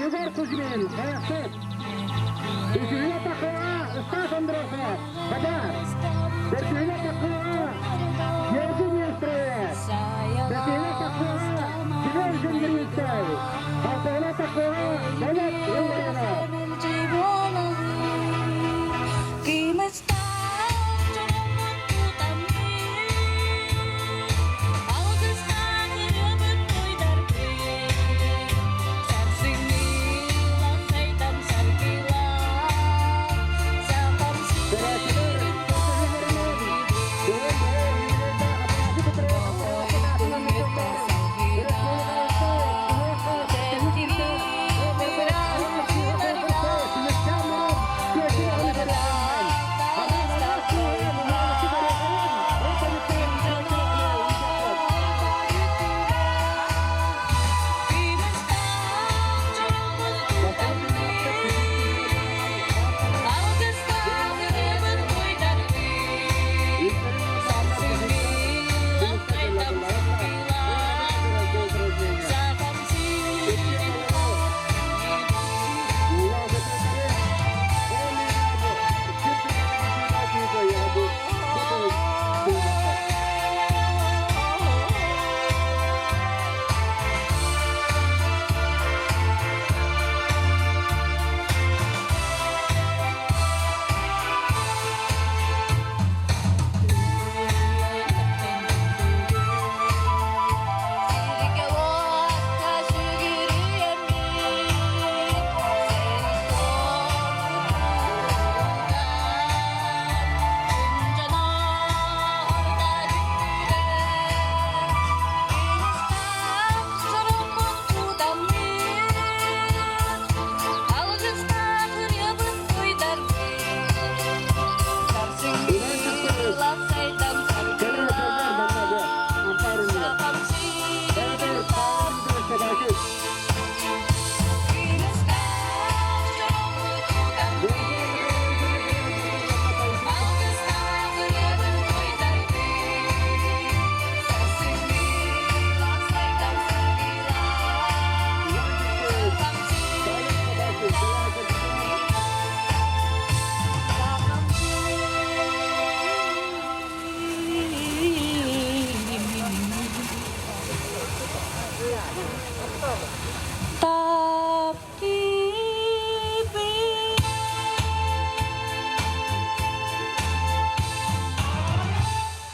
Егор Кузьмин, Хайахсыт. Үсүһүнэ Такыа, Стас Андросов, Хадаар. Төрдүһүнэ Такыа, Георгий Нестеров. Бэсиһинэ Такыа, Семен Жендринскэй. Алтыһына Такыа, Болот Илларионов.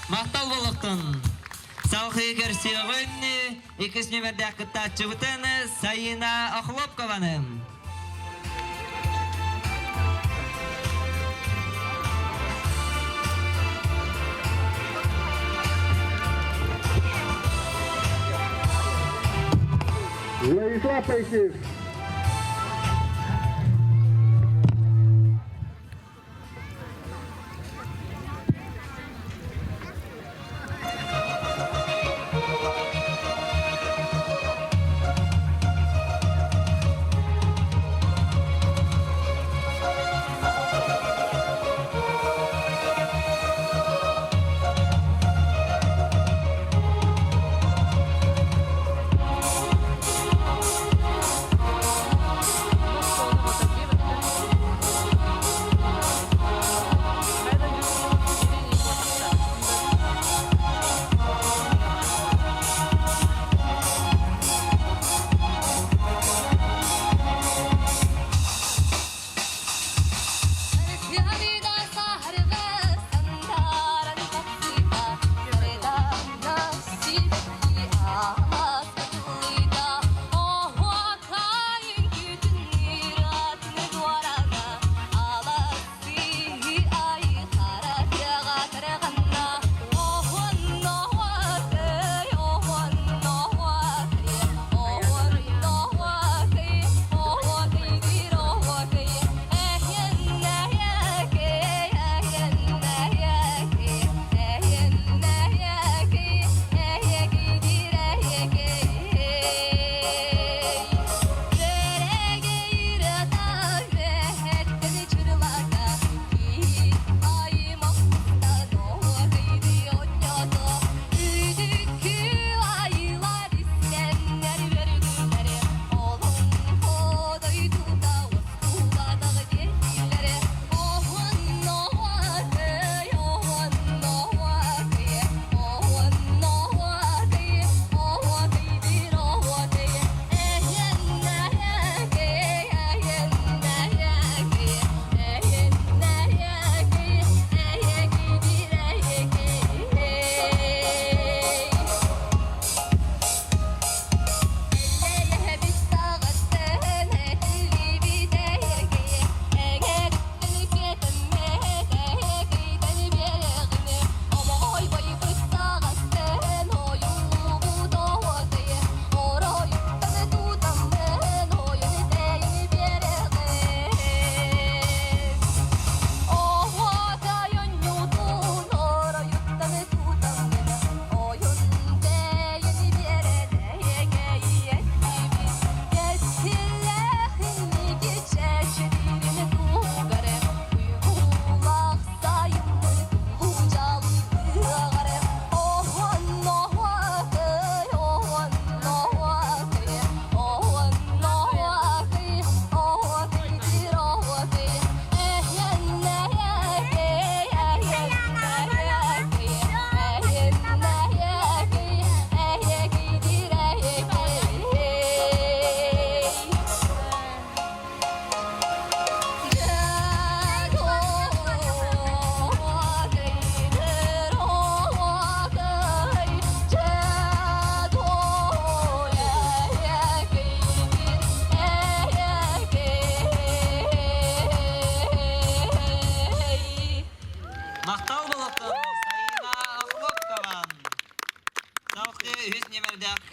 Махтал болуктун. Салхыы көрсүөҕүн иккис нүмердээх кыттааччыбытын Сайына Охлопкованы. Владислав Паисеев.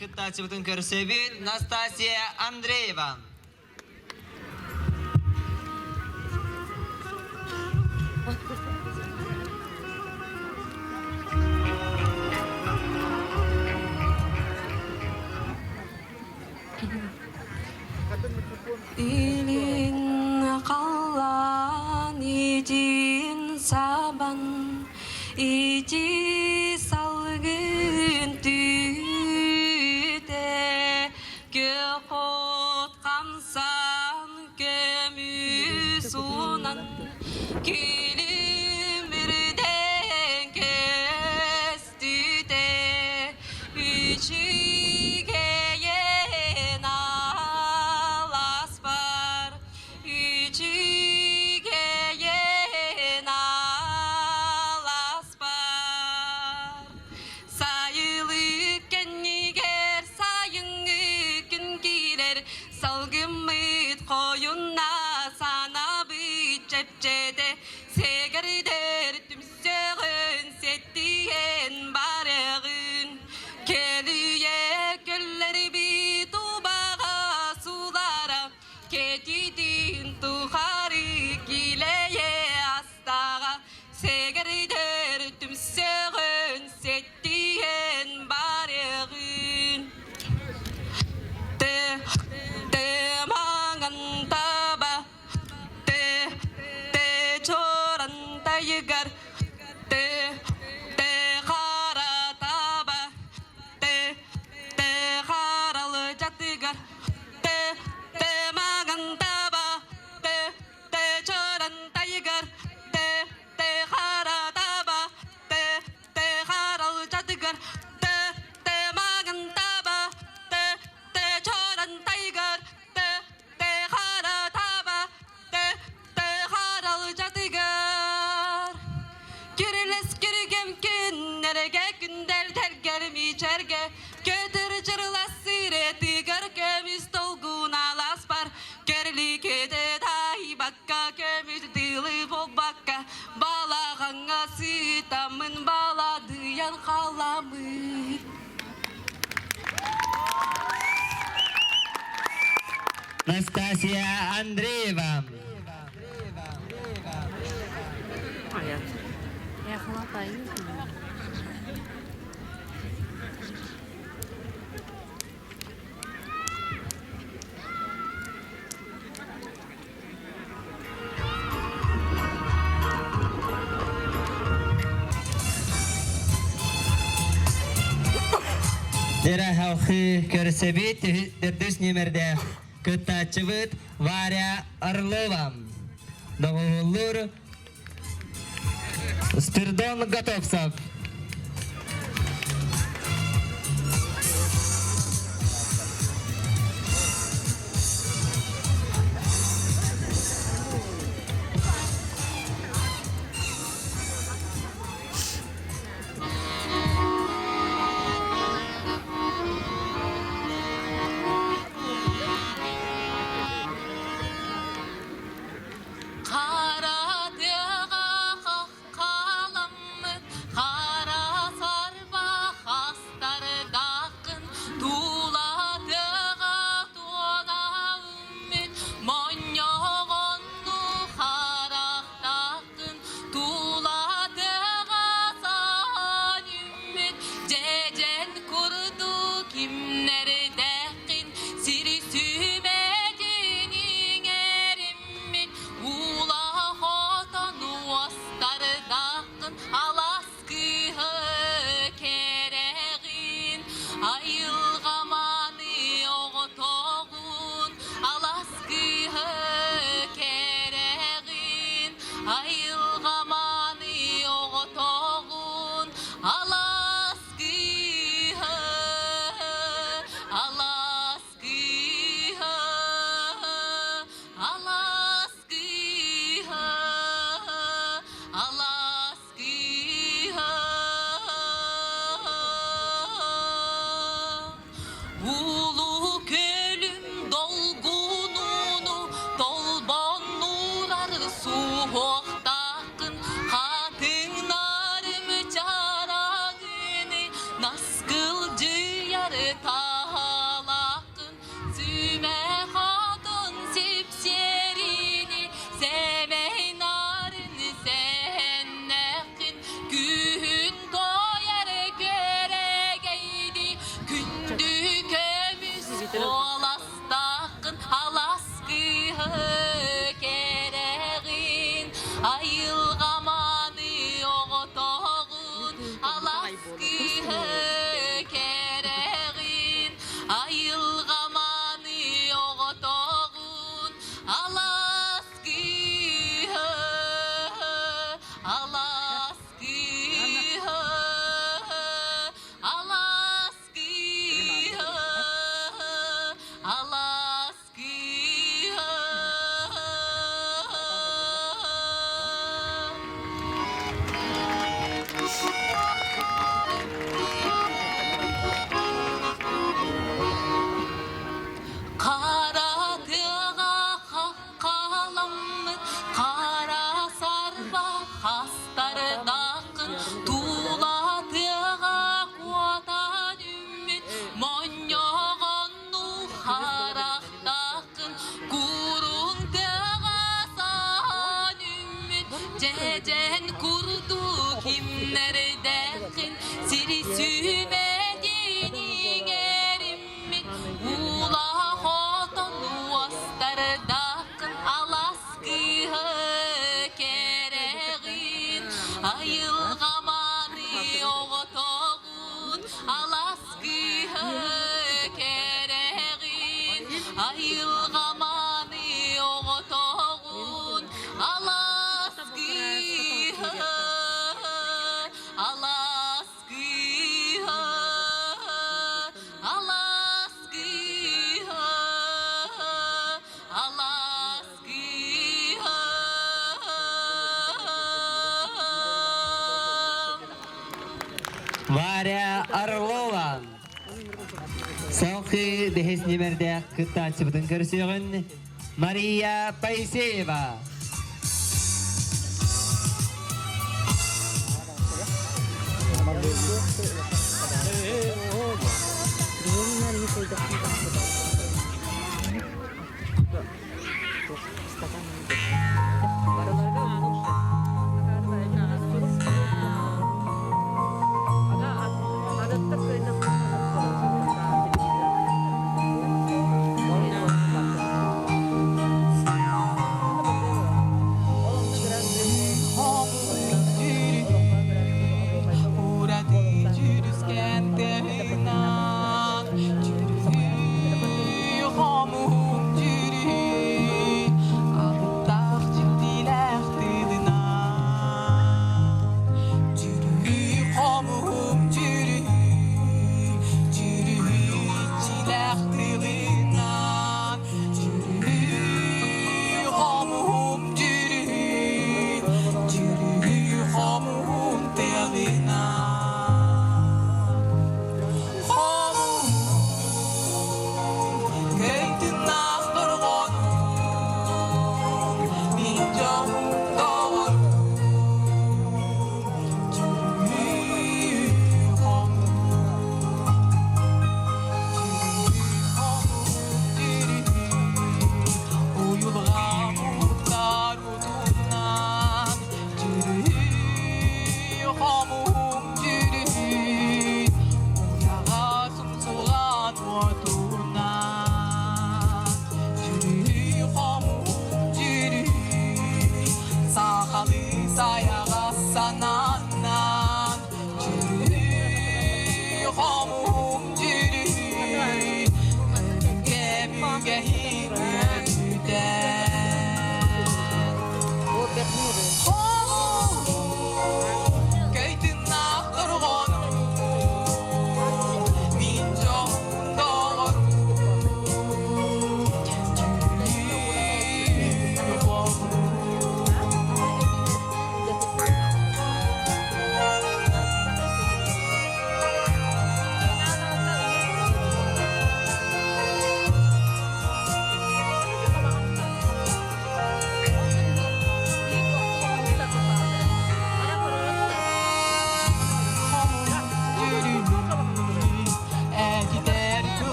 кыттааччыбытын көрсөбүт Настасья Андреева. Илин халлаан итин сабан, ити салгын түүтэ, көхот хамсан көмүс унан, күлүмүрдэн көстүтэ, үчүгэйин аласпар, үчүгэйин аласпар. Сайылык кэннигэр сайыҥҥы күн киирэр, салгыммыт хойунна санаабыт чэпчэтэ, сэгэрдэр түмсэҕин сэттиэн барыҕын. Кэлийэ көллөрбүт убаҕа суулара, кэтитин тухары килэйэ астаҕа, сэгэрдэр түмсэҕин сэттиэн барыҕын. Тэ, тэ маҥан таба, Тэ, тэ чоран тайыгар, тэ, тэ хара таба, тэ, тэ харалы жатыгар, тэ, тэ маган таба, тэ, тэ чоран тайыгар, тэ, тэ хара таба, тэ, тэ харал жатыгар, тэ, тэ маган таба, тэ, тэ чоран тайыгар, тэ, Кирилес киргем күннерге күндер тергер мичерге көтөр жырлас сиретигер көмүс толгун аласпар керликете тайбакка көмүс тылы болбакка балағаңа сытамын баладыян халамын. Настасья Андреева. Дера халхы көрсөбүт төрдүс нүмерде кыттааччыбыт Варя Орлова. Доҕуһуллуур Спирдон Готовцев. Хара тыаҕа хаххаламмыт. Ситимнэрдээххин сири сүмэтин иҥэриммит уулаах отон уостардааххын алаас кыыһа кэрэҕин айылҕа мааны оҕотоҕун алаас кыыһа кэрэҕин айылҕа мааны оҕотоҕун алаас кыыһа алаас кыыһа алаас кыыһа алаас кыыһа. Варя Орлова. Салхы бэһис нүмердээх кыттааччыбытын көрсүөҕүн Мария Поисеева.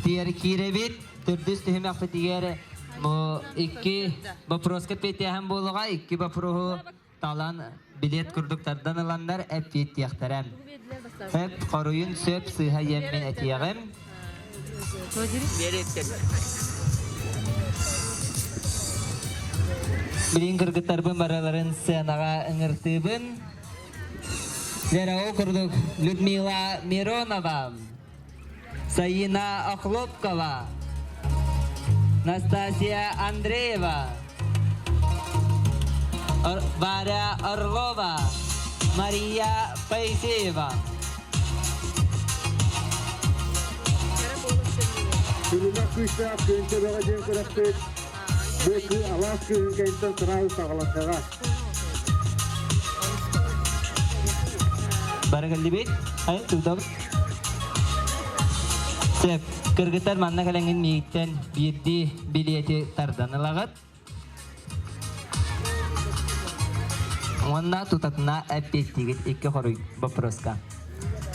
Тиэр киирэбит, төрдүс түһүмэхпитигэр бу икки вопроска петиаһан буолуҕа, икки вопроһу талан билет курдук тардан ыланнар эппиэттиэхтэрэ. Хөп хоруйун сөп сыыһа диэммин этиэҕим. Билин кыргыттарбын барыларын сценаҕа ыҥыртыыбын. Дьэ, ол курдук Людмила Миронова, Саина Охлопкова, Настасья Андреева, Варя Орлова, Мария Поисеева. Күлүмэх күүстээх күөнчэ бөҕө диэн күрэхпит бу алаас кыыһын кэнниттэн сразу саҕаланыаҕа. Бары кэллибит. Ай, тутабыт. Сөп. Кыргыттар манна кэлэҥҥин миигиттэн биирдии билиэти тардан ылаҕыт. Уонна тутатына эппиэттиигит икки хоруй боппуруоска.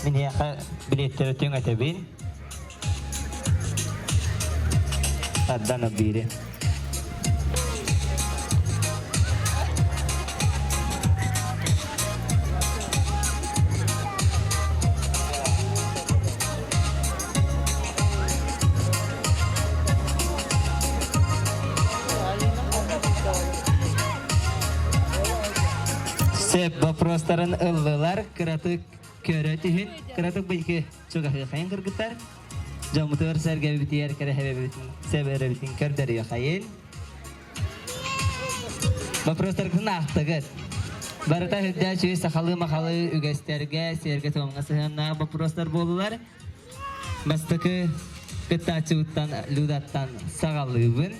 Мин эһиэхэ билиэттэри түҥэтэбин. Тардан биири. Сөп вопростарын ыллылар, кыратык көрө түһүн, кыратык быйкы чугаһыахайын кыргыттар. Дьоммутугар сэргэбитигэр кэрэһэбэбитин, сэбэрэбитин көрдөрүөхайын. Вопростаргытын аахтыгыт. Барыта үрдээх үчүгэй сахалыы-махалыы үгэстэргэ, сиэргэ-туомҥа сыһыаннаах боппуруостар буоллулар. Бастакы кыттааччыбыттан Людаттан саҕалыыбын.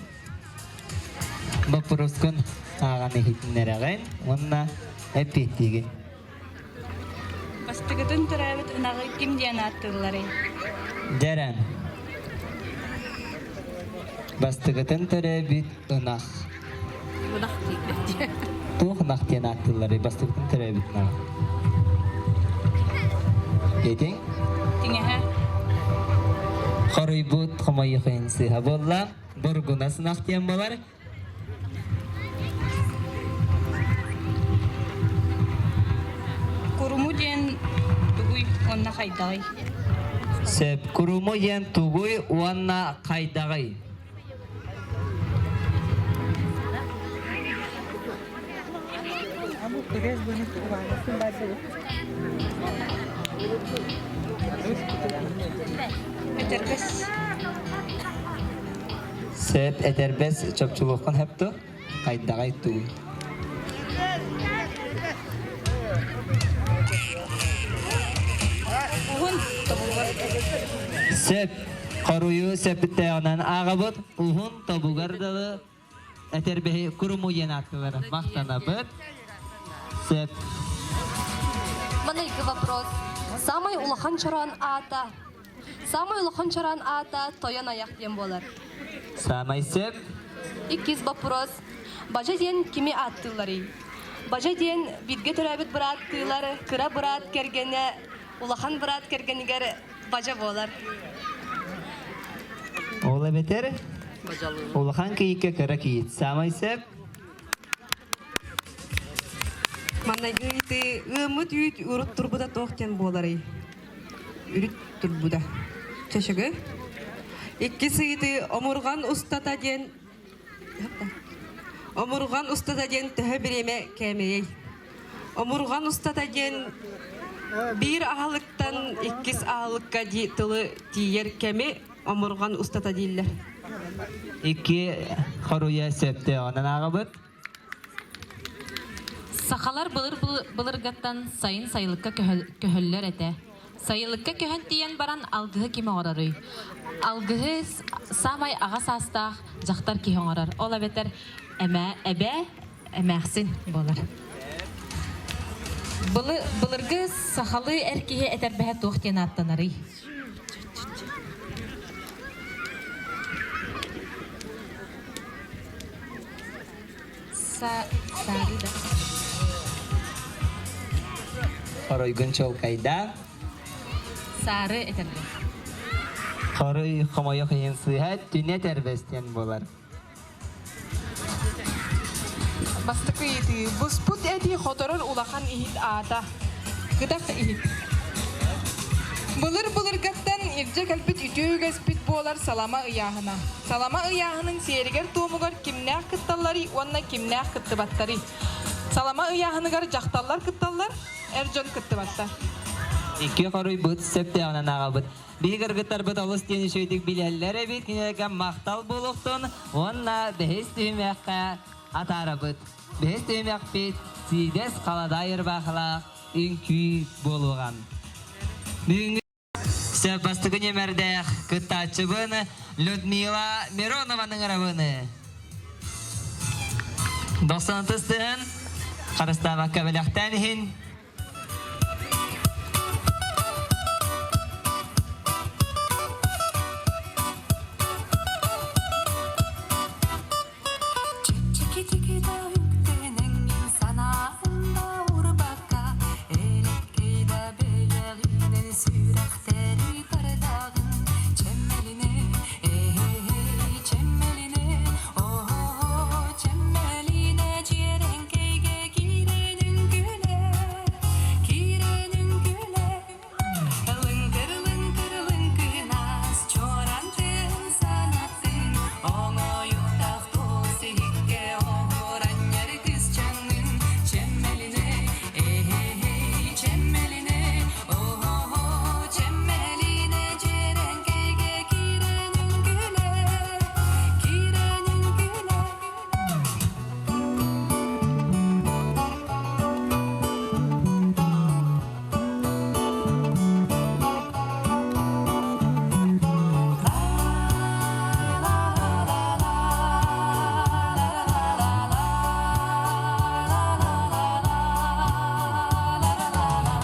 Боппуруоскун ааҕан иһитиннэрэҕин уонна эппиэттиигин. Бастакытын төрөөбүт ынаҕы ким диэн ааттыылларый? Дьэрэн. Бастакытын төрөөбүт ынах. Ынах дииллэр. Туох ынах диэн ааттыылларый бастакытын төрөөбүт ынах? Этиҥ. Тиҥэһэ. Хоруйбут хомойуохайын сыыһа буолла. Бургунас ынах диэн буолар. Куруму диэн тугуй уонна хайдаҕый? Сөп. Куруму диэн тугуй уонна хайдаҕый? Этэрбэс. Сөп этэрбэс чопчулуоххун сөп дуо? Хайдаҕай тугуй? Уһун тобугар. Сөп. Хоруйу сөпүттээҕинэн ааҕабыт. Уһун тобугар дылы этэрбэһи курумуйан ааттылар. Махтанабыт. Сөп. Маныйгы вопрос. Самый улахан чороон аата Самый улахан чороон аата Тойон Аяқ диэн буолар. Самай сөп. Иккис вопрос. Бажа диэн кими ааттыылларый? Бажа диэн бииргэ төрөөбүт бырааттыылар, кыра быраат кэргэнэ, улахан быраат кэргэнигэр бажа буолар. Ол эбэтэр улахан кийиккэ кыра кийиит. Самай сөп. Маннайгы ыйытыы ыаммыт үүт урут турбута туох диэн буоларый? Үрүт турбута. Чөчөгө. Иккис ыйытыы омурҕан устата диэн Омурҕан устата диэн төһө бириэмэ кээмэйэй? Омурҕан устата диэн биир аһылыктан иккис аһылыкка дии тылы тиийэр кэми омурҕан устата дииллэр. Икки хоруйа сөптөөҕүнэн ааҕабыт. Сахалар былыр-былыргаттан сайын сайылыкка көһөллөр этэ. Сайылыкка көһөн тиийэн баран алгыһы ким оҥороруй? Алгыһы саамай аҕа саастаах дьахтар киһи оҥорор. Ол эбэтэр эмээ, эбээ, эмээхсин буолар. Былыргы сахалыы эр киһи этэрбэһэ туох диэн ааттанарый? Саары да. Хоройгун чуолкайда. Саары этэрбэ. Хорой хомойох иһин сыыһа түнэ тэрбэс диэн буолар. Бастакы ыйытыы. Буспут эти хоторор улахан иһит аата. Кытах иһит. Былыр-былыргаттан илдьэ кэлбит үтүө үгэспит буолар салама ыйааһына. Салама ыйааһынын сиэригэр-туомугар кимнээх кытталларый уонна кимнээх кыттыбаттарый? Салама ыйааһыныгар дьахталлар кытталлар, эр дьон кыттыбаттар. Икки хоруйбут сөптөөҕүнэн ааҕабыт. Биһи кыргыттарбыт олус диэн үчүгэйдик билэллэр эбит, кинилэргэ махтал буолуохтун уонна бэһис түһүмэххэ атаарабыт. Бэһис түһүмэхпит сиидэс халадаай ырбаахылаах үҥкүү буолуоҕа. Бүгүҥҥү сөп бастакы нүөмэрдээх кыттааччыбын Людмила Миронованы ыҥырабын. 96 тыһын харыстаабакка бэлэхтээн иһин. Чэпчэки да үктэнэҥҥин санаанда урбакка, Элэккэй да бэйэҕинэн сүрэхтэри тардаҕын. Чэмэлинэ, э-эй, чэмэлинэ, о-о, чэмэлинэ дьиэрэҥкэйгэ киирэн үҥкүүлэ, киирэн үҥкүүлэ. Лыҥкыр-лыҥкыр лыҥкынас, чуорантын санатын, Оҥоойуктаах туос иһиккэ оһуоранньар кысчаҥҥын. Чэмэлинэ, э-эй, чэмэлинэ, о-о, чэмэлинэ дьиэрэҥкэйгэ киирэн үҥкүүлэ, киирэн үҥкүүлэ.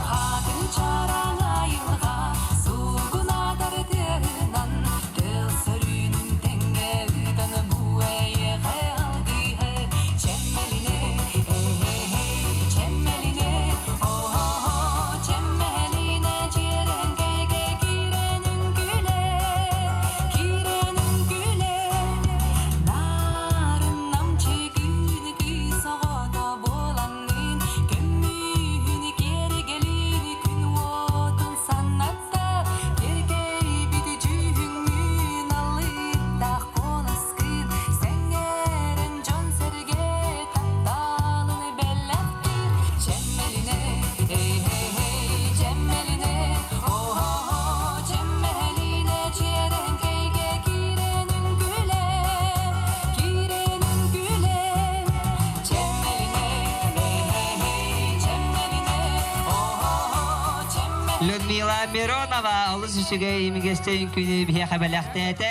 Хатын чараҥ айылҕа суугунатар тыаһынан тыл сөрүүнүн тэҥҥэ ыытан бу эйиэхэ алгыһы чэмэлинэ эй чэмэлинэ о-о чэмэлинэ дьиэрэҥкэйгэ киирэн үҥкүүлэ киирэн үҥкүүлэ нарын намчы күн кыыс оҕото буолаҥҥын көмүһүн киэргэлин күн уотун санатта кэргэйбит дьүһүҥҥүн алыптаах куоласкын сэҥээрэн дьон-сэргэ тапталын бэлэхтиир чэмэлинэ эй чэмэлинэ о-о чэмэлинэ дьиэрэҥкэйгэ киирэн үҥкүүлэ киирэн үҥкүүлэ чэмэлинэ эй чэмэлинэ о-о чэмэлинэ Людмила Миронова олус үчүгэй имигэстэ үҥкүүнү биһиэхэ бэлэхтээтэ.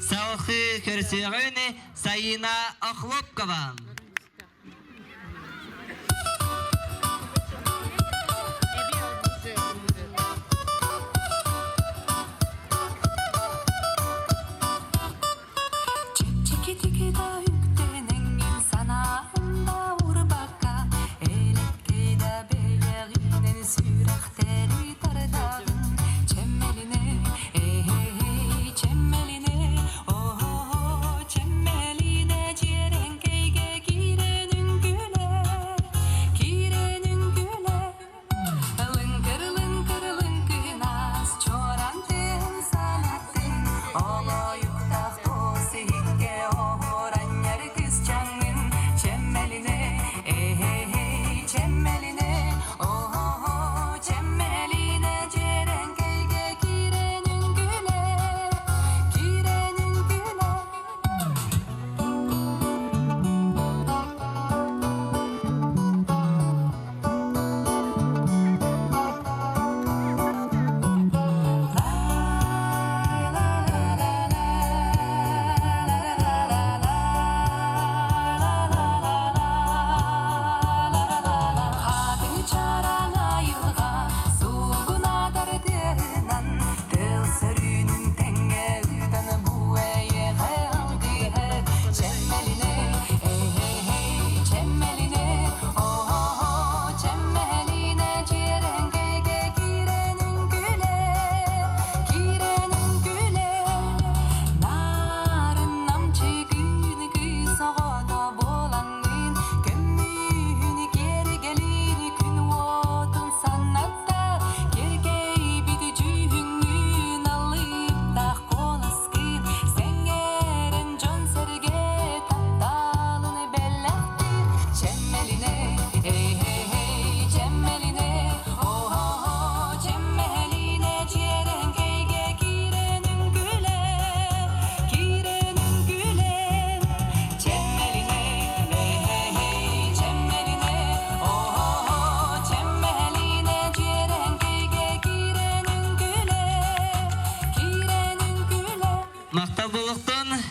Салхыы көрсүөҕүн Саина Охлопкова. Чэпчэкитик да үктэнэҥҥин санаанда урбакка, Элэккэй да бэйэҕинэн сүрэхтэри тардаҕын. Чэмэлинэ, эй, чэмэлинэ, о-о, чэмэлинэ дьиэрэҥкэйгэ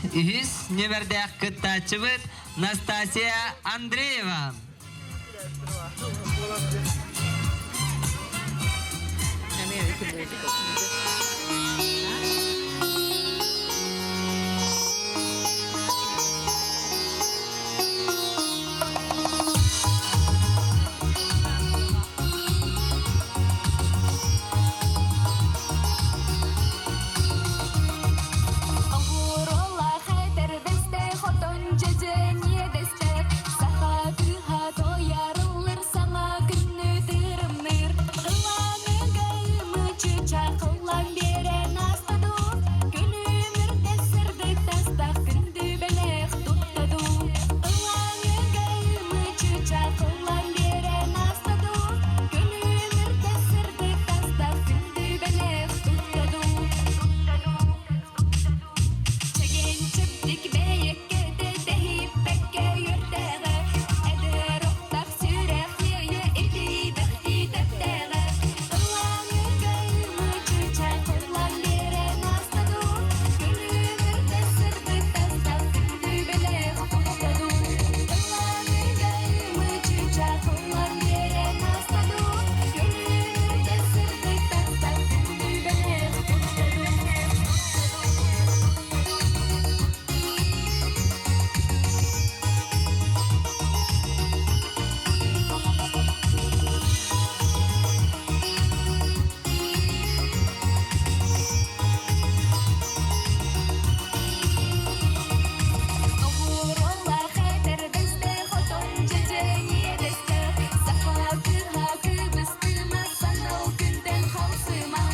Үһүс нүөмэрдээх кыттааччыбыт Настасья Андреева. Оһуоролаах этэрбэстэ хотон дьэдьэниэ дэстэ Саха кыыһа тоярыллыр саҥа күннү тырымныыр Ылланыга ымычыча кыллан биэрэн ааста дуу Күлүмүрдэ сырдык тастах күндү бэлэх тутта дуу Ылланыга ымычыча кыллан биэрэн ааста дуу Күлүмүрдэ сырдык тастах күндү бэлэх тутта дуу Чэгиэн-чэбдик бэйэккэтэ тэһиппэккэ үөрдэҕэ, эдэр охтох сүрэх иэйэ итийбэхтии тэптэҕэ. Ыллаҥыга ымычыча кыллан биэрэн ааста дуу, күлүмүрдэ сырдык тастах күндү бэлэх тутта дуу. Ыллаҥыга ымычыча кыллан биэрэн ааста дуу, күлүмүрдэ сырдык тастах күндү бэлэх тутта дуу. Оһуоралаах этэрбэстэ хотон дьэдьэниэ дэстэ Саха кыыһа кыбыстыма сандал күнтэн халсыма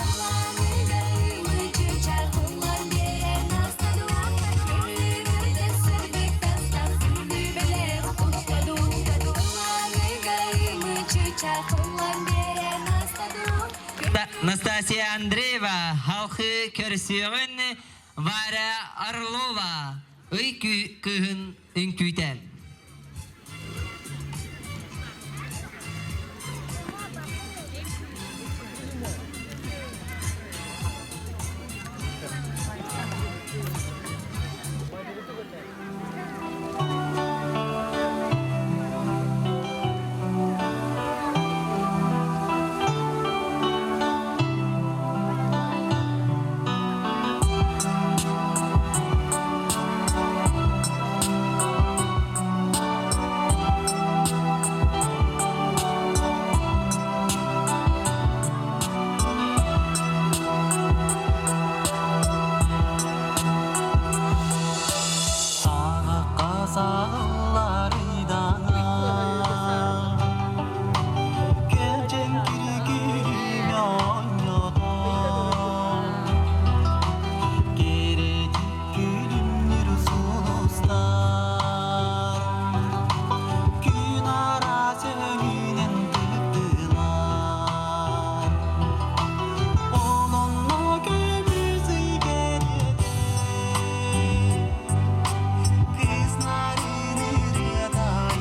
Ылланыга ымычыча кыллан биэрэн ааста дуу Күлүмүрдэ сырдык тастах күндү бэлэх тутта дуу Ылланыга ымычыча кыллан биэрэн ааста дуу Настасья Андреева, халқы көрсүөҕүн Варя Орлова, ый кыһын үҥкүүтэ. Саҕаққа сағылларыйдана Кэлчэн кирикириме ойнотон Керетик күлүннүр сулустар Күн ара сөнүнен тыктылар Олонно көмүс ыйгерете Кызнарын ырыатай.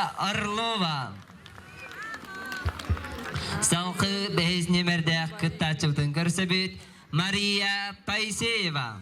Варвара Орлова. Салгыы бэһис нүмердээх кыттааччыбытын көрсөбүт Мария Поисеева.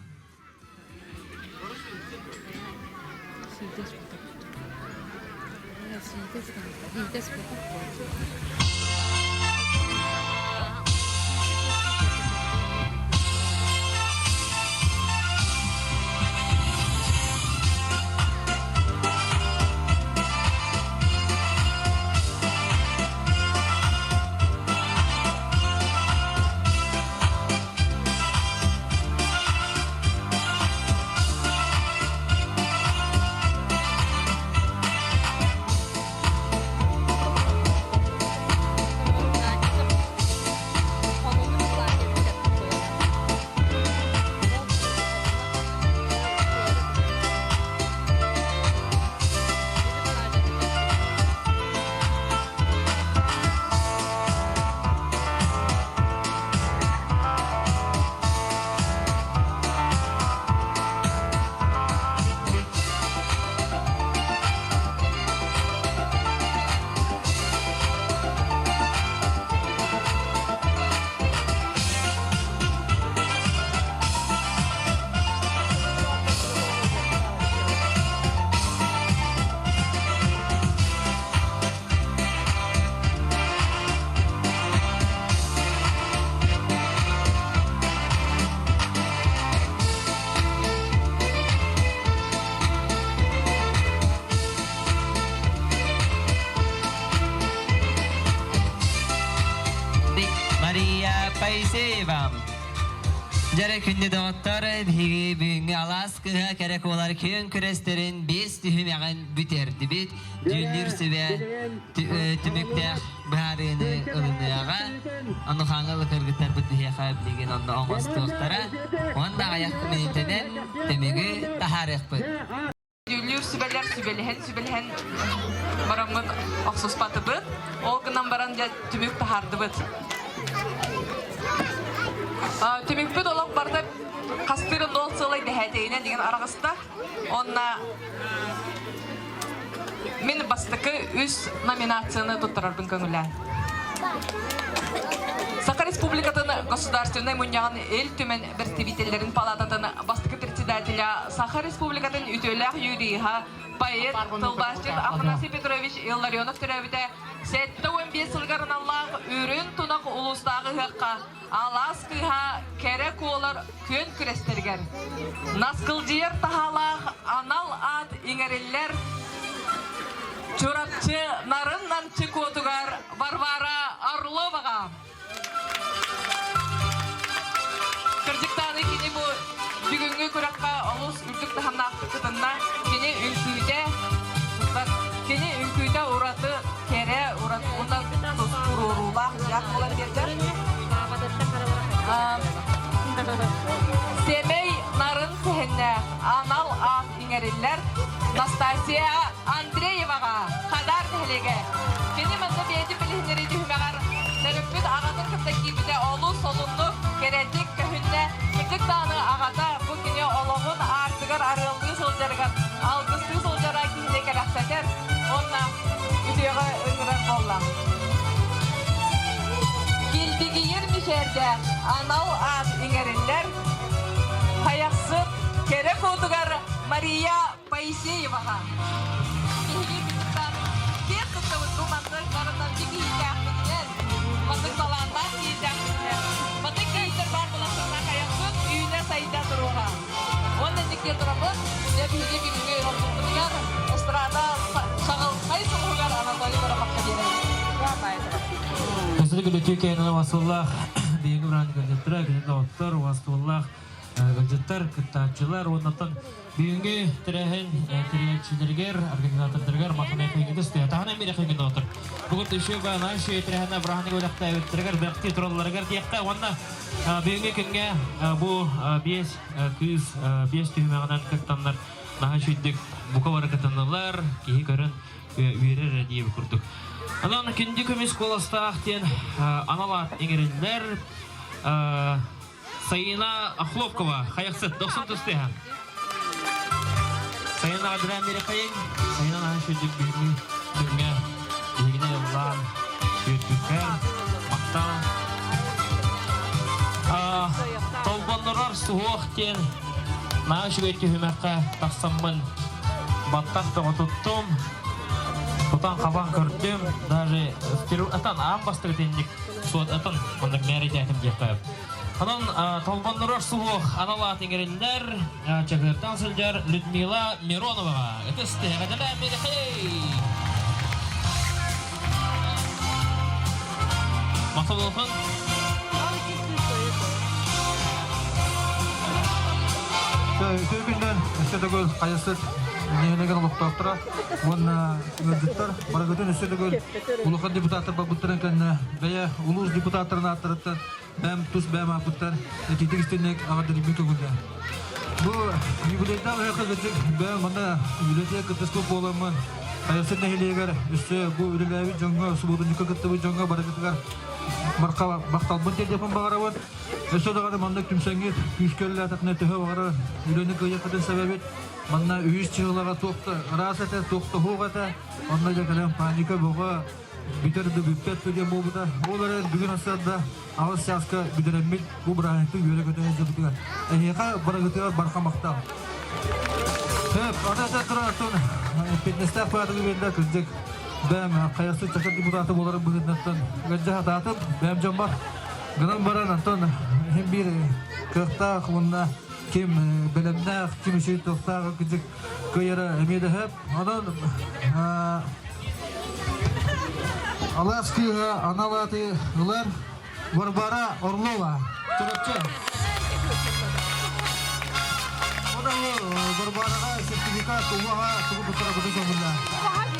Мария Поисеева. Дьэрэ күндү доҕоттор, биһиги бүгүҥҥү алаас кыһа кэрэ куолар күөн күрэстэрин биэс түһүмэҕин бүтэрдибит. Дьүүллүүр сүбэ түмүктээх быһаарыыны ылыныаҕа. Ону хаҥыл кыргыттарбыт биһиэхэ билигин онно оҥостуохтара. Уонна аҕыйах мүнүүтэнэн түмүгү таһаарыахпыт. Дьүүллүүр сүбэлэр сүбэлэһэн-сүбэлэһэн бараммыт охсуспатыбыт. Ол гынан баран дьэ түмүк таһаардыбыт. Түмүкпүт олох барыта хастыыр нол сыалай дэһээтэйинэн деген араҕыста. Онна мин бастакы үс номинацияны туттарарбын көҥүлээн. Саха Республикатын Государственнай Мунньаҕын Ил Түмэн представителлэрин палататын бастакы председателя Саха Республикатын үтүөлээх юриһа, поэт, тылбаасчыт Афанасий Петрович Илларионов төрөөбүтэ 75 сылыгар аналлаах Үрүн Тунах улуустааҕы ыһыахха Алаас кыыһа кэрэ куолар күөн күрэстэригэр наскылдьыйар таһаалаах анал аат иҥэриллэр Чурапчы нарын намчы куотугар Варвара Орловаҕа. Кырдьыктааны кини бу бүгүҥҥү күрэххэ олус үрдүк таһымнаахтык кытынна. Кини үҥкүүтэ кини үҥкүүтэ ураты кэрэ, ураты уонна тус туруоруулаах дьаах буолан биэрдэ. Сэмэй нарын сэһэннээх анал аат иҥэриллэр Настасья Андрееваҕа Хадаар нэһилиэгэ. Кини манна бэйэтин билиһиннэрии түһүмэҕэр төрөппүт аҕатын кытта киирбитэ олус солуннук, кэрэтик көһүннэ. Кырдьык даҕаны аҕата бу кини олоҕун аартыгар арыаллыы сылдьарыгар, алгыстыы сылдьара киһини кэрэхсэтэр уонна үтүөҕэ ыҥырар буолла. Килбигийэр мичээрдээх анал аат иҥэриллэр Хайахсыт кэрэ куотугар Мария Поисееваҕа. Биһиги кытта киэн туттабыт бу маннык барытан киһитээхпитинэн, маннык талааннаах киһитээхпитинэн, маннык киһиттэр баар буолахтарына хайахсыт үүнэ-сайда туруоҕа. Уонна дьикти турабыт, дьэ биһиги бүгүҥҥү ордукпутугар эстрада шаҕылхай сулуһугар Анатолий Барамакка биэрэбит. Өсөлө күлүтүү кээнэ васыллаах биһиги уран кырдьыттара, кини доҕоттор, уастуоллаах кырдьыттар, кыттааччылар уоннаттан бүгүҥҥү тэрээһин тэрийээччилэригэр, организатордарыгар махтанай кыйгыты стыа. Таһынан эмиэ кыйгын доҕоттор. Бүгүн еще наши тэрээһинэ бырааһынньык үлэхтээбиттэригэр бэхти туралларыгар диэххэ уонна бүгүҥҥү күҥҥэ бу биэс кыыс биэс түһүмэҕинэн кыттаннар наһаа үчүгдүк бука бары кытыннылар, киһи көрөн үөрэр эрэ диэбит курдук. Онон күндү көмүс куоластаах диэн анал аат иҥэриллэр. Саина Охлопкова, Хайахсыт, дохсун тустыһа. Саина Адра Америкайын, Саина наһаа үчүгдүк бүгүҥҥү күҥҥэ биһигини ыллаан үөрбүккэр махтал. Толбоннорор суһуох диэн наһаа үчүгэй түһүмэххэ тахсаммын баттах бөҕө туттум, тутан-хабан көрдүм, даже атан аан бастакы итинник суот атын маннык мээрэйдээтим диэххэ. Онон толбоннорор суһуох анал аат иҥэриллэр, Чакыртан сылдьар Людмила Мироноваҕа. Ытыс тэһэҕэдэлээн биэрэхэй! Махтал улахан. Үтүө күннэн өссө төгүл хайасыт нэһилиэгин олохтоохторо уонна ыалдьыттар барыгытын өссө төгүл улахан депутаттар барбыттарын кэннэ бэйэ улуус депутаттарын ааттарыттан бэм тус бэм ааппыттар этиитик истинник аҕардырбын көҥүллээн. Бу юбилейдаах ыһыахха кырдьык бэм манна үлэтигэр кыттыспыт буоламмын Хайасыт нэһилиэгэр өссө бу үлэлээбит дьоҥҥо, субуотунньукка кыттыбыт дьоҥҥо барыгытыгар барха махталбын тиэрдиэхпин баҕарабын. Өссө даҕаны маннык түмсэҥҥит күүскэ үлэлээтэххинэ төһө баҕарар үлэни кыайыаххытын сэбэбит. Манна үһүс чыһылаҕа туох да ыраас этэ, туох да суох этэ. Онно дьэ кэлэн паника бөҕө, бүтэр да бүппэт да диэн буолбута. Ол эрэн бүгүн сарсыарда аҕыс чааска бүтэрэммит бу бырааһынньыктыы үөрэ-көтө сылдьыбытыгар эһиэхэ барыгытыгар барха махтал. Сөп, аны этэ турар фитнестээх баатыгы биэрдэ кырдьык бэм хайасы чакыр депутаты буоларын быһыытынан ыалдьа сатаатым бэм дьоммор гынан баран антон иһин биир кыахтаах уонна ким бэлэмнээх ким үчүгэй туохтаах кырдьык кыайара эмиэ да сөп онон Алаас кыыһа анал ааты ылар Варвара Орлова, Чурапчы. Онон Варвараҕа сертификат уһаҕа тугу туттарабытын көҥүллээн.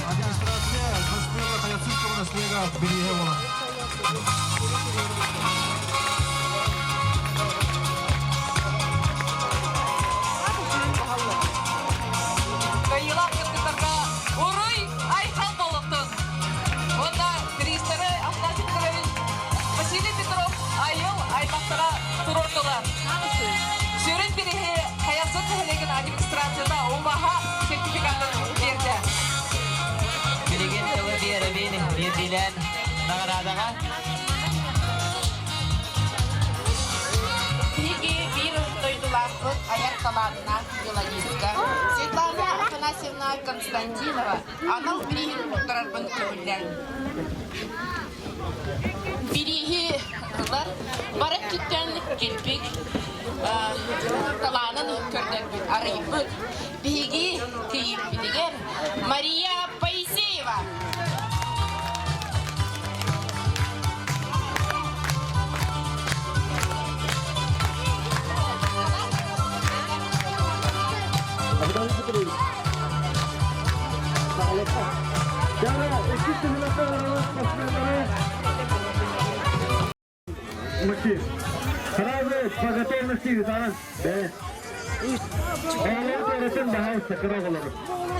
Администрация Госпела Хаяцинского наслега бирииһэ буолар. Кыайыылаах кыргыттарга уруй айхал буолуохтун! Уонна бириистэри Афанасий Петрович, Василий Петров айыл аймахтара туруордулар. Сүрүн бирииһи Хайахсыт нэһилиэгин администрацията умаһа сертификатын биэрдэ. Билигин тылы биэрэбин биирдиилээн наҕараадаҕа. Биһиги биир дойдулаахпыт айар талааннаах мелодистка Светлана Афанасьевна Константинова анал бирииһин туттарарбын көҥүллээҥ. Бирииһи ылар бары өттүттэн килбик талаанын көрдөрбүт, арыйбыт биһиги кийииппитигэр Мария Поисеева. Максим, сразу по готовности да?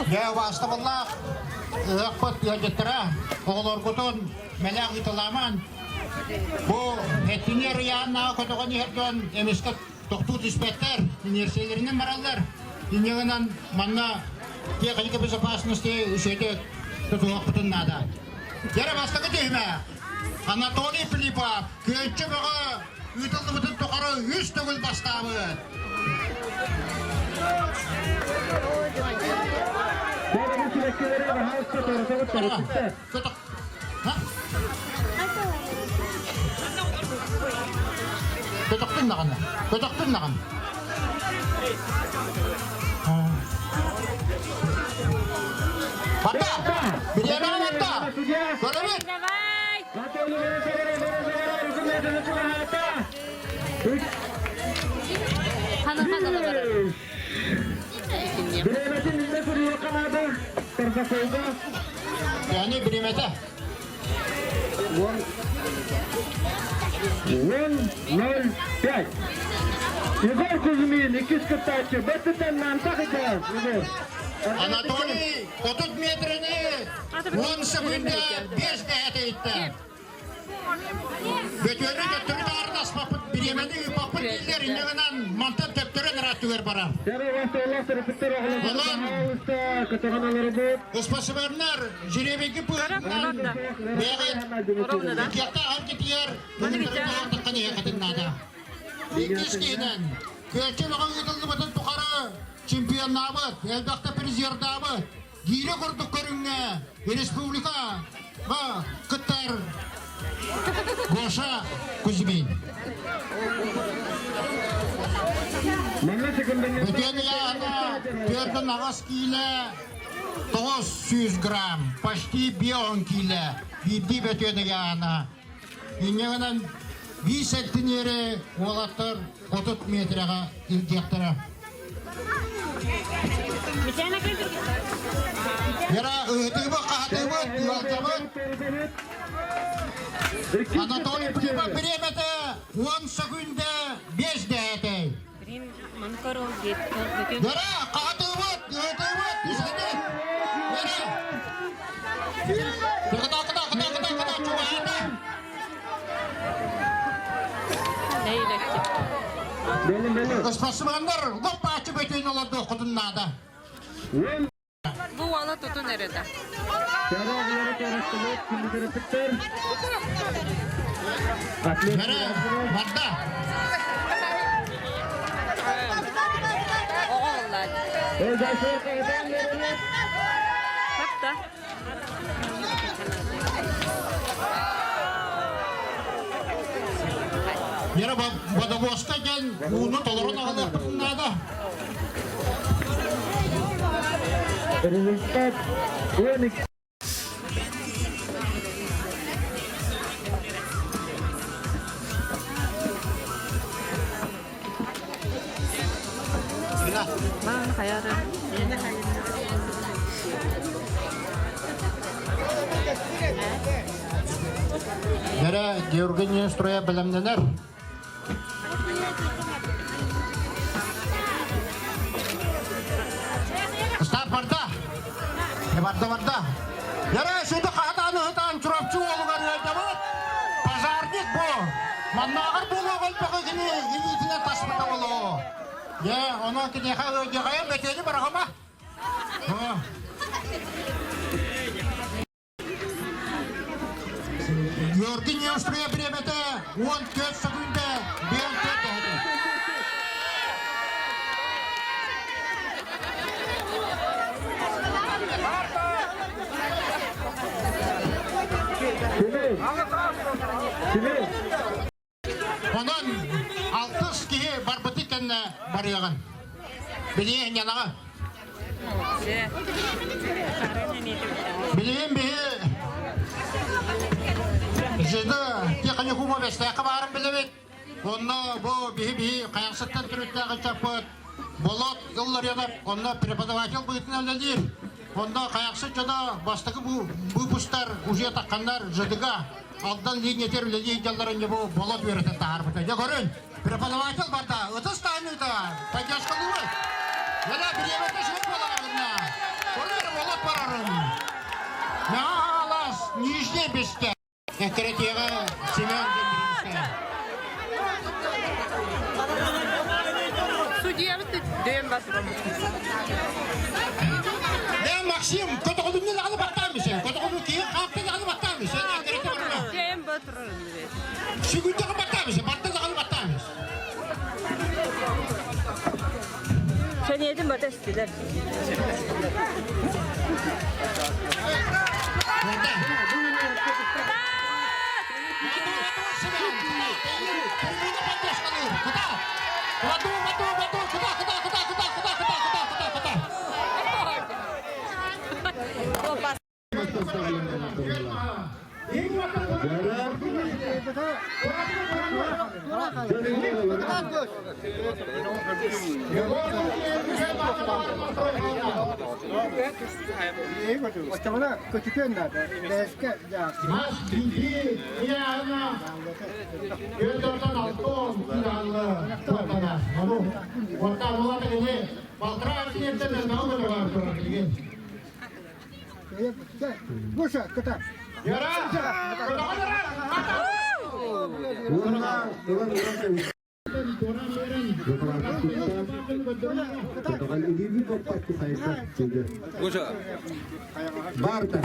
Дьэ, убаастабыллаах ыһыахпыт ыалдьыттара, оҕолоргутун мэлээх ыыталааман, бу эттиҥи ырыйааннааҕы көтөҕөн иһэр дьон эмискэ тохтуу түспэттэр, иниэрсийэлэринэн бараллар. Инньэ гынан манна техника безопасности үчүгэйдик тутуһуохпутун наада. Дьэ, бастакы түһүмэх Анатолий Филиппов күөнчэ бөҕө ыытыллыбытын тухары үс төгүл бастаабыт. Көтөхтүн даҕаны, көтөхтүн даҕаны. Барда! Бириэмэҕэ барда! Көрөбүт! Яғни бириэмэтэ? 10-0-5. Егор Кузьмин, иккис кыттааччы, бэттиттэн намтах икээс, Егор. Анатолий 30 метрини 10 секунда 5 дэһэтэ Бөтүөрү төттөрү таардаспаппыт, бириэмэни ыыппаппыт дииллэр, инньэ гынан мантан төптөрөн ырааттылар. өттүгэр барар. Онон Спасибарнар жребийги пыһытынан бэҕит иккиэхтэ аргытыгар таххан иһэхэтин наада. Иккис киһинэн Күөччэ бөҕө ыытыллыбытын тухары чемпионнаабыт, элбэхтэ призердаабыт, гиирэ курдук көрүҥҥэ республика кыттар Гоша Кузьмин. Бүтүн ыйаана түөртэн аҕыс киилэ 900 грамм, почти бион киилэ, биирдии бөтүөн ыйаана. Инньэ гынан биир сэнтиниэри уолаттар 30 метрэҕэ илдьиэхтэрэ. Вера, ыһытыыбыт, хаһытыыбыт, ыалдьабыт. Анатолий Прибов бириэмэтэ 10 секунда 5 дэһэтэй. Вера, хаһытыыбыт, ыһытыыбыт, исхити. Вера. Кыта, кыта, кыта, кыта, кыта, чугаһаата. Спортсменнар лоп-бааччы бөтүөн олордуоххутун наада. Бу уола тутун эрэ да. Бэрэ, барда. Оҕо оллаат. Хапта. Вера водовозка диэн ууну толорон аҕалыахпытын наада. Результат 12. Вера Георгий строя бэлэмнэнэр. Старт барда. Барда барда. Яра шуды хаатаан ыһытаан Чурапчы уолугар ыалдьабыт. Пожарник бу. Маннааҕар буолуох элбэҕи кини илиитинэн таспыта буолуо. Дьэ, онон киниэхэ ыалдьаҕайан бэтиэни быраҕыма. Георгий Неустроев бириэмэтэ 14 секунда 54 дэһэти. Онон алтыс киһи барбыты кэннэ барыаҕын. Билиэн янаҕа. Билигин биһи ЖД техникума бэстээххэ баарын билэбит. Онно бу биһи-биһи хайахсыттан төрүттээх ыччаппыт Болот Ылларыанов онно преподаватель быһыытынан үлэлиир. Онно хайахсыт дьоно бастакы выпустар уже тахханнар ЖДга Алдан линиятер үлэлии дьалларын бу Болот үөрэтэн таһаарбыта. Дьэ көрүн, преподаватель барда, ытыс таһыныыта, поддержкалыыбыт. Яна бириэмэтэ суох буолаҕына, көрөр Болот барарын. Наалас Нижний Бесте. Эккирэтиэҕэ Семен Дмитриевичка. Судьябыт дөйөн басырым. Дэн Максим, көтөҕүлүннүн аны баттаамысен, көтөҕүлүн киһи хааттан аны баттаамысен, эккирэтэ барыма. Дөйөн батырын. Сүгүндэҕи баттаамысен, барда даҕаны баттаамыс. Сэниэтин бата эстилэр. Мас киһи ыйааһына Петртан алтон килоны куотана. Ону уоттаах буолата кини балтараа сиэртэн элбэҕи көтөҕөр турар билигин. Яра! Барта.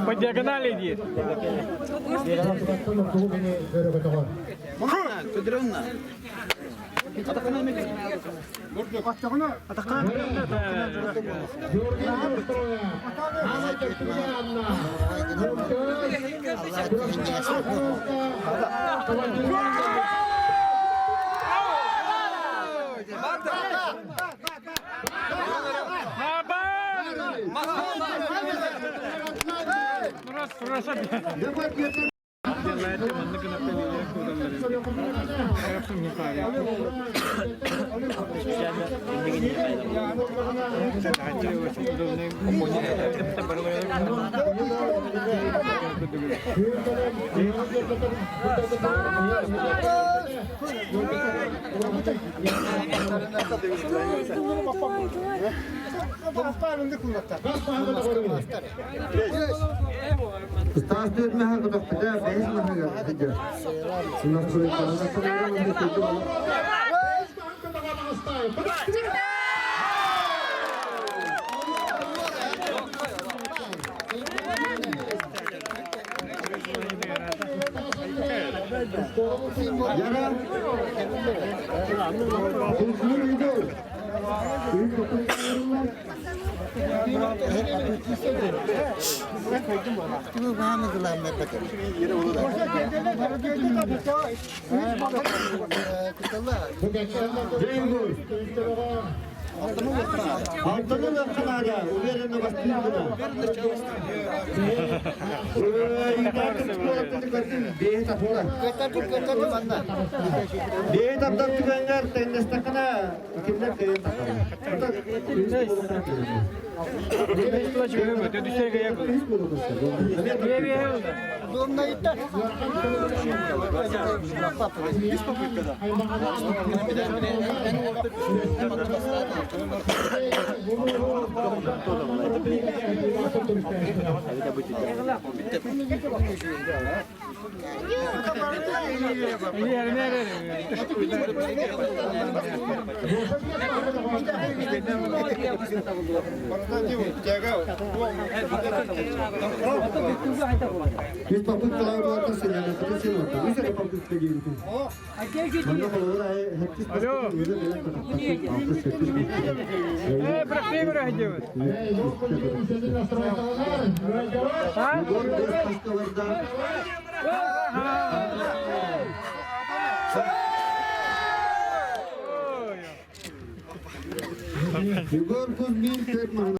По диагонали иди. Стас дүрмәһә көтөхпүтэ, бэһис маһыгар сылдьар. Яра, Алтынын арқанада уверенно бастырдына. Бэйэ таптар түгэнгэр тэннэстэххинэ кимнэр кыайан тахсар. Үс попыткалар болатын сыняны сен Үс эрэ попытка диэбитим. Манна холобур айы Егор Кузьмин.